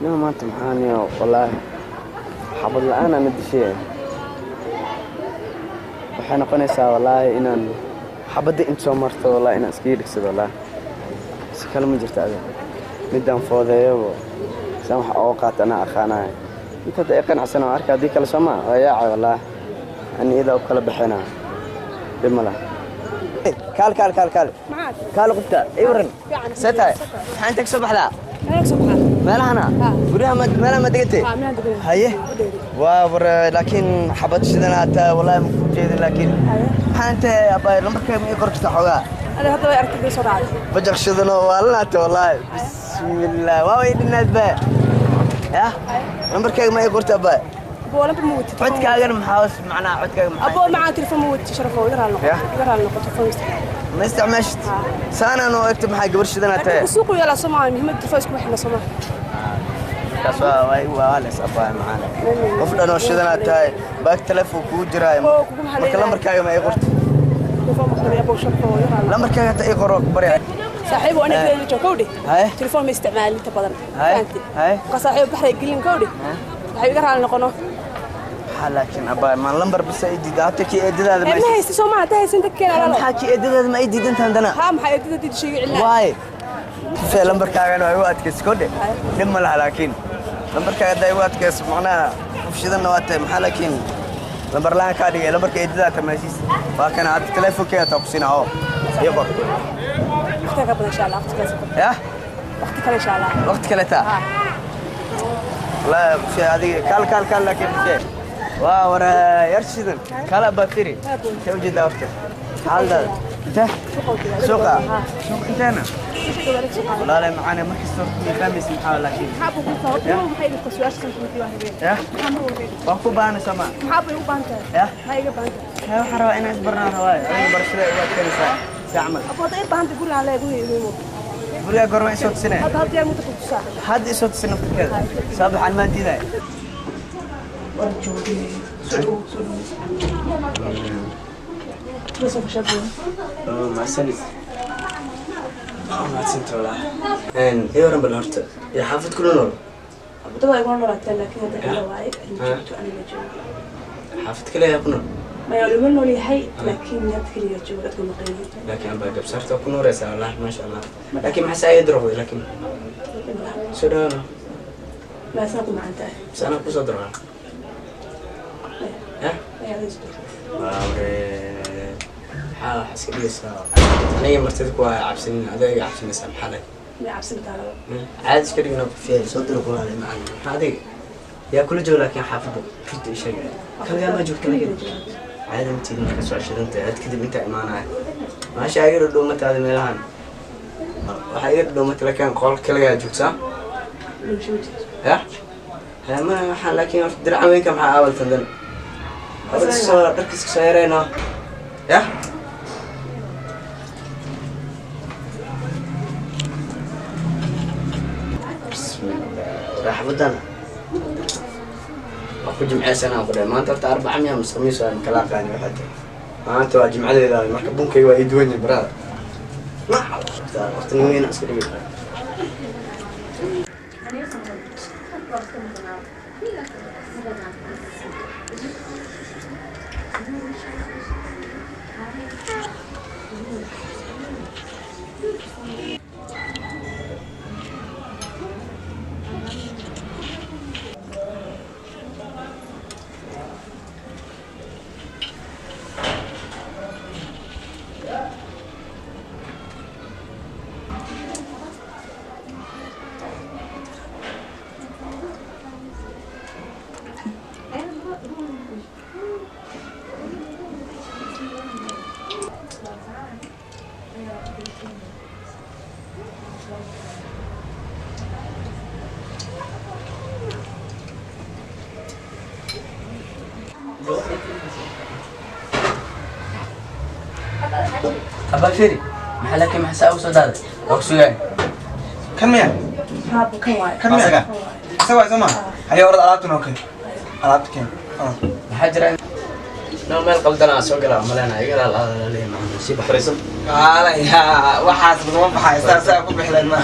Nima maanta maxaa niyo, wallaahi xabad la'aan ana dishay. Waxay noqonaysaa wallaahi inaan xabadda inta soo marto, wallaahi inaan iskaga dhigsado. Wallaahi si kale ma jirto. Adiga midaan foodeeyabo saan wax ooga qaata anaa aqaanaya. Inta hadda ay qanacsan oo arka, haddii kale soo maa waa yaacay. Wallaahi ani iyadaa u kala baxayna, dhib ma laha. Kaal, kaal, kaal, kaal, kaal, qubta ii waran. See tahay? Maxaa inta ka soo baxdaa meelahana? Guryaha ma meelaha ma degantay? Haye, waa war, laakiin xabad shidan aad tahay, wallaahi ma ku jeedin. Laakiin maxaa inta abay lambarkayga ma ii qor kartaa xoogaa? Bajaq shidanoo waa la naatay, wallaahi. Bismillah, waa way dhinaad ba ya. Lambarkayga ma ii qorta, abay? Codkaagana maxaa macnaha? Codkaaga maxaa? Abo macaan, telefoon ma wati, sharafo iga raal noqo. Iga raal noqo, telefoon ma isticmaashid? Saanaan oo egta, maxaa gabar shidanaa tahay? Suuqu yaala Soomaali, muhiimad telefoon isku xirna Soomaali. Kaas waa lees, abay macaan. Qof dhan oo shidanaa tahay, baag telefoon kugu jiraayo. Marka lambarkaaga ma ii qorta? Telefoon ma qori, abo, sharafo iga raal. Lambarkaaga hata ii qoro, barya. Saaxiib, aniga kale joog kowdhi. Telefoon ma isticmaalin inta badan. Haye. Ka saaxiib, baxray gelin kowdhi. Waxay iga raal noqono. Maxaa laakiin abay maan lambar bisa ii diida? Hata kii eedadaada ma haysta Soomaa, hata haysan dadkeena alaalo. Maxaa kii eedadaada ma ii diidantaa haddana? Ha, maxaa eedada diid sheegay cilaa? Waay kufee, lambarkaagana waa igu adkaysa kodhe, dhib ma laha. Laakiin lambarkaaga haddaa igu adkayso, macnaha qof shidanna waa tahay. Maxaa laakiin lambar la'aan kaa dhigay? Lambarka eedadaa tamaasiis waa kana. Hadda teleefonkeyga taa ku siina oo ii qor. Waqti ka badan insha Allah, waqti kale. Yah. Waqti kale insha Allah. Waqti kale taa. Wallaahi kufee, adiga kaal, kaal, kaal. Laakiin kufee waa war yar shidan kaala baa firi. Intee ujeedaa horta? Xaaladaada intee? Suuqa, suuqa inteena? Walaalay macaane, markasta horta ma fahmaysa maxaa laakiin. Yah, waan ku baahana sooma? Yah, waxaan rabaa inaan isbarnaan rabaayo. Adiga barashada igu adkaynaysaa si camal. Gurigaa goorma isoo tusinaya? Hadda isoo tusin naftirkeeda. Soo baxaan maan diidaya. Mahadsanid, mahadsanta walahi. Ii waran bal horta, iyo xaafad kula nool? Wadada igula noolaateen, laakiin hadda xilla waaye joogto, aniga joogo. Xaafad kale ayaa ku nool? Maya, lama nool yahay, laakiin hadda keliya joogo, dadka maqan. Laakiin abaa gabsaarta ku nooreysaa, wallahi maasha Allah. Laakiin maxaa saa ii durqday? Laakiin soo dhawaano. Maasaa ku macaan tahay. Bas anaa kusoo durqaa ya. Waawre, maxaa wax iska dhigaysaa? Aniga martida ku waa cabsanin, adiga iga cabsanaysaa, maxaa leh? Ma cabsantaa? Caadi iska dhigna fiir, soo diro walaale macaan. Maxaa adiga yaa kula jooga laakiin xaafadda? Runta ii sheegay, kaligaa maa joogta? Laakiin caadi intiid marka soo ceshadanta aad kadib intaa imaanaya, maasha iga dhadhowmataada meelahan waxaa iga dhadhowmata. Laakiin qol kaligaa joogtaa ya ma waxaan. Laakiin horta diracan weynka maxaa aawaltan dan soo dharka iska soo yarayno ya. Bismillah, raaxbadan waa ku jimceysanaa ku dhahay. Maanta horta arbaca miya mise khamiis? Waa kala aqaani. Waxay tahay maanta waa jimcadeeda, marka bunkayga waa ii duwan yahay barada. Horta nin weyn iska dhigay. Abaa firi, maxaa laakiin maxaa saa ugu soo daaday? Waa ku sugaay. Kan miya? Haabo, kan waaye. Kan miya? Isaga waay soo ma? Haye, orad alaabta noo keen, alaabta keen. Maxaa jira? No meel qaldan aan soo galaa malena, iga laalaaleeyahay macna si baxraysan. Kaala yaa, waxaas laguma baxay, saasaa ku bixleen ma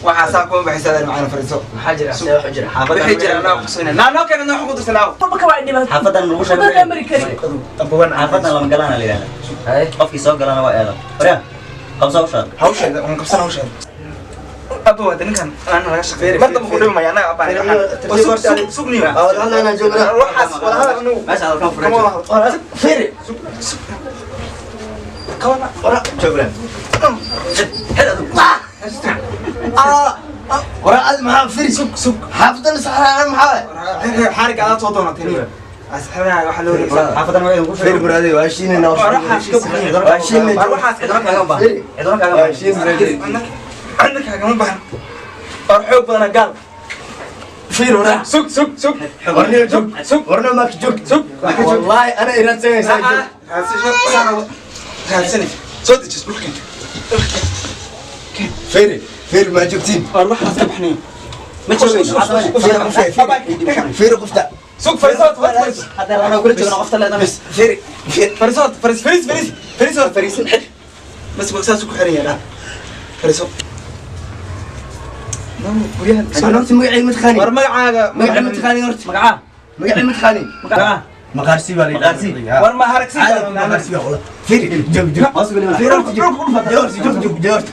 Waxaa saa kuma baxaysa adeer macaan fariiso. Maxaa jira? See wax u jira? Wixii jira anaa kutusina. Naa noo keen, anaa wax ku dirsanaa. Walba ka waa dhibaato. Xaafadan lagu sheegay. Wadada mari kari. Abuwan xaafadan lama galaana la yidhahdaa. Haye. Qofkii soo galana waa eedan. Waryaa, qabso hawshaada. Hawsheeda waan qabsan hawsheeda. Abu wada ninkan aan laga shaqeeyay. Mar dambe ku dhimi maya anaga abaan. Sug sugniyo. Wada hadlaynaa joognaa. Waxaas wada hadal anigu. Meesha hadalkan furan. Kama wada hadal. Fiiri. Sug. Kawana. Wara. Jooglaan. Xid adigu. Wara ad maxaa fiiri Sug sug. Xaafadan saxraan maxaa? Xaarig aad soo doonatay. Asxaabaa waxa loo reeyay. Xaafadan waa idinku Fiiri buraadi waa shiinayna. Waxaas ka bixin. Waa shiinayna. Waxaas ka Ciduna kaaga baahan. Ciduna kaaga Waa baahan. shiinayna. Anna kaagama baahan. War xoog badana gaal. Fiiri wara. Sug sug sug. Warniyo joog. Sug. Warna ma ka joog. Sug. Wallahi ana iraadsanaysaa joog. Raadsanay. Soo dejis dhulkan. Fiiri. Fiiri ma joogtiin. War waxaas ka bixnay. Ma joogayno. Fiiri qofta. Sug fariiso fariiso. Hadda anaa kula joogna qofta leedahay. Fiiri. Fiiri. Fariiso fariis fariis fariis fariiso fariisin xir. Bas saas ku xiran yahay. Fariiso. Guryahan. Ana horta magacay ma taqaani. War magacaaga. Magacay ma taqaani horta. Magacaa. Magacay ma taqaani. Magacaa. Maqaarsi baa la Maqaarsi. War ma haragsi. Maqaarsi baa wala. Fiiri. Joog joog. Hoos geli mana. Fiiri horta joog. Joog joog joog joog.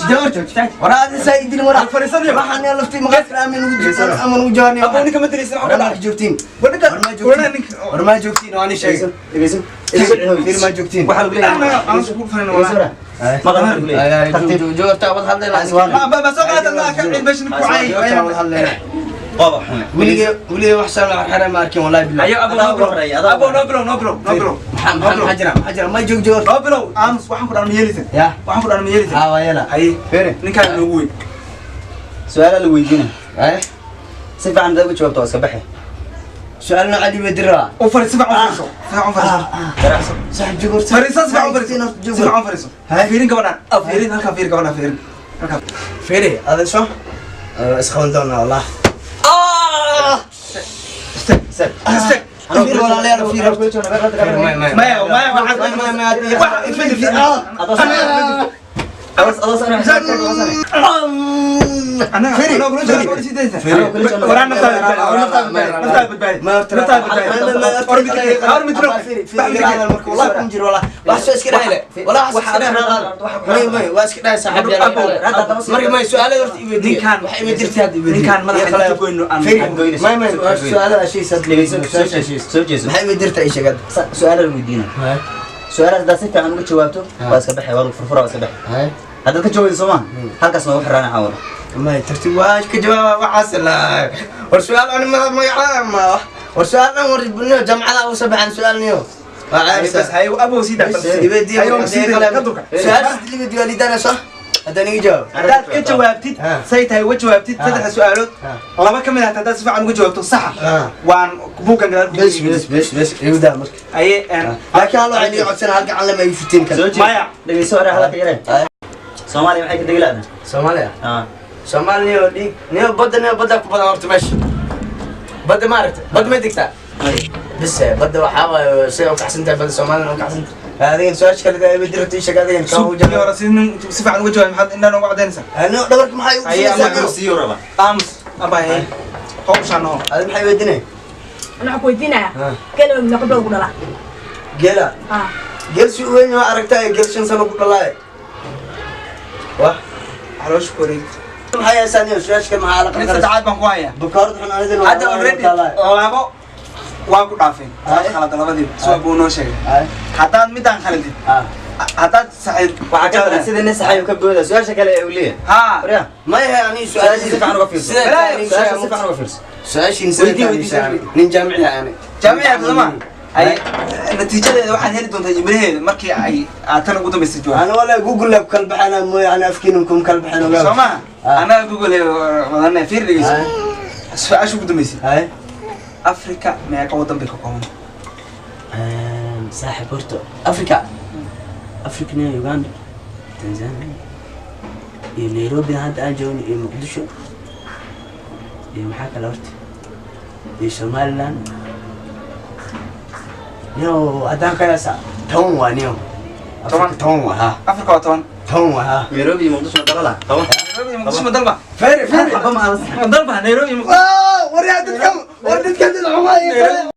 Joog joog joog. Wara aad saa idin wara. Fariisanayo. Waxaan yaa laftii maqaarka aamin ugu jirtaan ama ugu jawaanay. Abu ninka ma dilisan War ma joogtiin. War ninka War ma joogtiin. War ma joogtiin waan sheegay. Dhegeyso. Fiiri ma joogtiin. Waxaa lagu leeyahay. Aan isku farin wala. Maqal waxaa lagu leeyahay. Tartiib. Joog joog wad hadlayna. Ma ma soo qaatan ma ka cid meesha ku caay. Joog wad hadlayna. Qoba xune. Weligay weligay wax saan la xaray ma arkin wallahi billahi. Ayo abu no bilow. Abu no bilow no bilow no bilow. Maxaa maxaa jira? Maxaa jira? Ma joog joog. No bilow. Aamus waxaan ku dhaan yeelisan. Ya. Waxaan ku dhaan yeelisan. Ha waa yeela. Haye. Fiiri. Ninkaan noogu weyn. Su'aala la weydiina. Haye. Si fiican hadaad uga jawaabto waa iska baxay. Su'aal nooca dhibi diraa. U fariiso si fiican u fariiso. Si fiican u fariiso. Saaxiib joog horta. Fariiso si fiican u fariiso. Si fiican u fariiso. Haye. Fiirin gabadhaan. Fiirin halkaa fiir gabadhaan fiirin. Halkaa. Fiiri, adan soo. Isqaban doonaa wallah. Istag. Istag. Fiiri walaalayaal fiiri. Maya maya waxaad Annaga anoo kula jooga gabadha sii daysa. Waraan naftaada badbaadi. Naftaada badbaadi. Naftaada badbaadi. War mid kale, war mid kale. Ninkaan madaxa inta goyno aan Soo jeeso. Su'aala la weydiina. Su'aalahaas haddaad si fiican uga jawaabto waa iska baxay, waa lagu furfuraa, waa iska baxay. Haddaad ka jawaabto soo maaha halkaas noogu xirraana caawada. Bas haye abow sii daa. Haye sii daa ka durka. Haddaad ka jawaabtid say tahay uga jawaabtid saddex su'aalood laba ka mid ah haddaad si fiican uga jawaabto saxa waan buuggan gadaal ku haye laakiin hal waxay ii codsanaa halka aan lama ii futiin karo. Soo jeeso. Maya. Dhegeyso hore hadalka yaree. Soomaaliya maxay ka degi la'dahay? Soomaaliya Ah. Soomaaliya niyo dhiig niyo badda niyo badda ku badan horta meesha badda ma aragta badda ma degtaa bis badda waxaa waaye say u kacsan tahay badda Soomaaliya u kacsan tahay adigan su-aasha kale ay dirto ii sheeg adigan kaa sug u iyo hore si nin si fiican uga jawaab maxaad indhaha noogu cadaynaysaa ano dhabarka maxay ugu Haye, ama siinaysaa niyo? Siyo raba. aamus abaa haye hawshaan hoo Adi maxay weydiinay Ana waxaan ku weydiinayaa. Geela ma qablo ugu dhalaa? geela Ah. geel si u weyn waa aragtaa geel 5 sano ku dhalaay wah caloosha ku wareeg maxay haysaa niyo su-aasha kale maxaa la mid qarqaras saddexaad baan ku hayaa bukaarad xun anidin hadda already labo waa ku dhaafeen waad khalada labadiiba suwa buu noo sheegay haddaad midaan khaladid haddaad saxid Waxaa ka daran sida nin saxay uu ka booda su'aasha kale ee uu leeyahay. haa Waryaa. maya ani Su'aasha si fiican uga fiirso. su-aasha Su'aasha si fiican uga fiirso. su-aashiin sida Weydii, weydii, weydii. nin jaamici ah ani jaamica soma ay natiijadeeda waxaad heli doontaa jimlaheeda markii ay aad tan ugu dambaysa jawaab أنا ولا جوجل لك كلب حنا مو يعني أفكينكم كلب حنا ولا soo maha annaga google wadana fiir dhegeyso su-aasha ugu dambaysay هاي africa meeqa wadan bay ka kooban ساحب بورتو أفريقيا أفريقيا يوغندا تنزانيا iyo Nairobi hadda aan joogno iyo Muqdisho iyo maxaa kale horta iyo Somaliland niyo haddaan qiyaasa 10 waa niyo Toban? 10 waa ha africa waa 10 10 waay, ha. Nairobi iyo Muqdisho ma dalala qabo. Nairobi iyo Muqdisho ma dalba? Feri, feri. Xaba ma adas. Ma dalba Nairobi iyo Muqdisho? War yaa dadkan, war dadkan dad xumaa.